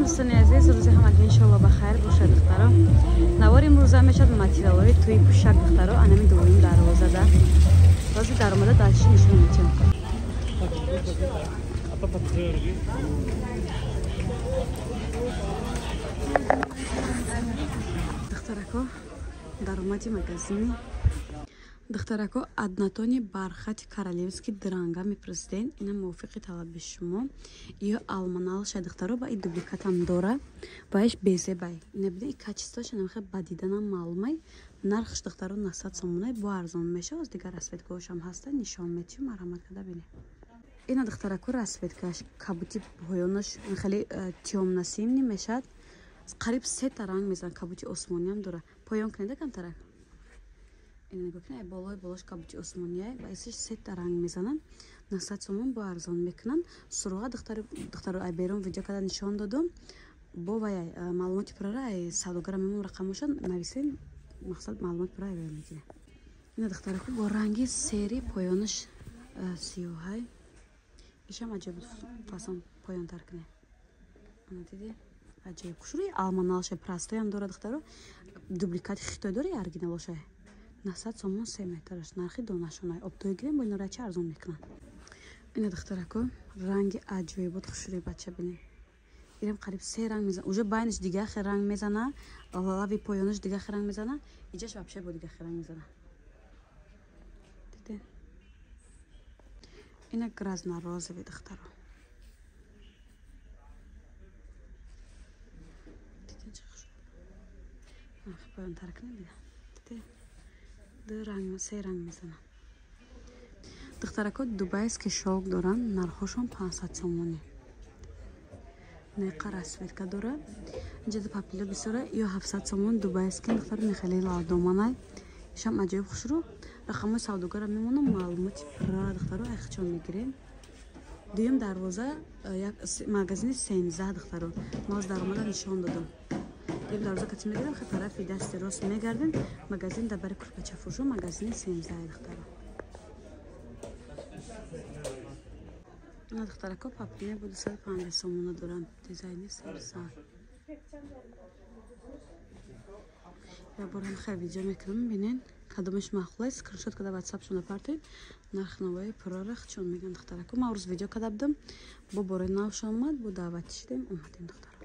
Дӯстони азиз, рӯзи ҳамагӣ иншоалло ба хайр бошад, духтаро. Навори имрӯза мешавад материалҳои тӯи пӯшак, духтаро. Анами дуввум дарвозада. Ҳозир даромада дальше нишон медиҳам. Духтарако, даромади магазини. Духтарако, однотони бархати королевский дранга мепурсиден. Ина мувофиқи талаби шумо. Ё алманалша, духтаро, ба и дубликатам дора. Баиш безебай. Ина биде, и качествош намхе ба диданам маълумай. Нархш, духтаро, 900 сомонай, бо арзон мешава. Аз дигар расцветкаҳошам ҳаста, нишон метиҳам, марҳамат карда бинед. Ина, духтарако, расцветкаш кабути поёнаш хеле тёмно-синий мешавад. Қариб сета ранг мезанад, кабути осмониам дора. Поён кунеда камтарак. Ина нигоҳ кунед, болои болош кабути осмония, ва исиш сета ранг мезананд. 900 сомон бо арзон мекунанд. Суроға, духтаро, ай берун видео карда нишон додум. Бо вай маълумоти пурра ай савдогара мемон, рақамоша нависем, мақсад маълумот пурра ай мегирем. Ина, духтарако, бо ранги сери поёнаш сиёҳай. Ишам аҷоиб фасон, поёнтар кунед. Ана диди? Аҷоиб. Хушрӯи алманалша простоям дора, духтаро. Дубликати хитой дора, оригиналоша. 900 сомон 3 метраш, нархи донашонай. Оптои гирем, бо инора ча арзон мекунанд. Ина, духтарако, ранги аҷоибот хушрӯи бача бинед. Ирам қариб се ранг мезана. Уже байнаш дига хе ранг мезана, лави поёнаш дига хе ранг мезана, иҷаш вообще бо дига хе ранг мезана. Дидед? Ина грязно-розовый, духтаро. Дидед чӣ хуш. Поёнтар кунед, бина. Дидед? Ду ранг, се ранг мезана. Духтарако, дубайский шелк доранд, нархошон 500 сомонӣ. Неқа расцветка дора. Инҷа папило бисёра, ё 700 сомон дубайский, духтаро, нехеле ладоманай. Ишам аҷоиб хушрӯ. Рақамҳои савдогара мемонам, маълумоти пурра, духтаро, айхчон мегирем. Дуюм дарвоза, як магазини 13, духтаро. Ма оз даромада нишон додам. Дуюм дарвоза кати мегирем, хе тарафи дасти рост мегардем. Магазин дар бари курпачафурӯшо, магазини 13, духтаро. Ина, духтарако, папине бо 250 сомона доранд. Дизайни сарсар. Я борам хай видео мекунам, бинен. Кадомаш маъқул аст, скриншот карда ватсапшона партоед. Нарх навои пуррара чон мегӯянд, духтарако. Ман рӯз видео карда будам. Бо бораи навш омад, бо даъватӣ шидем, омадем, духтаро.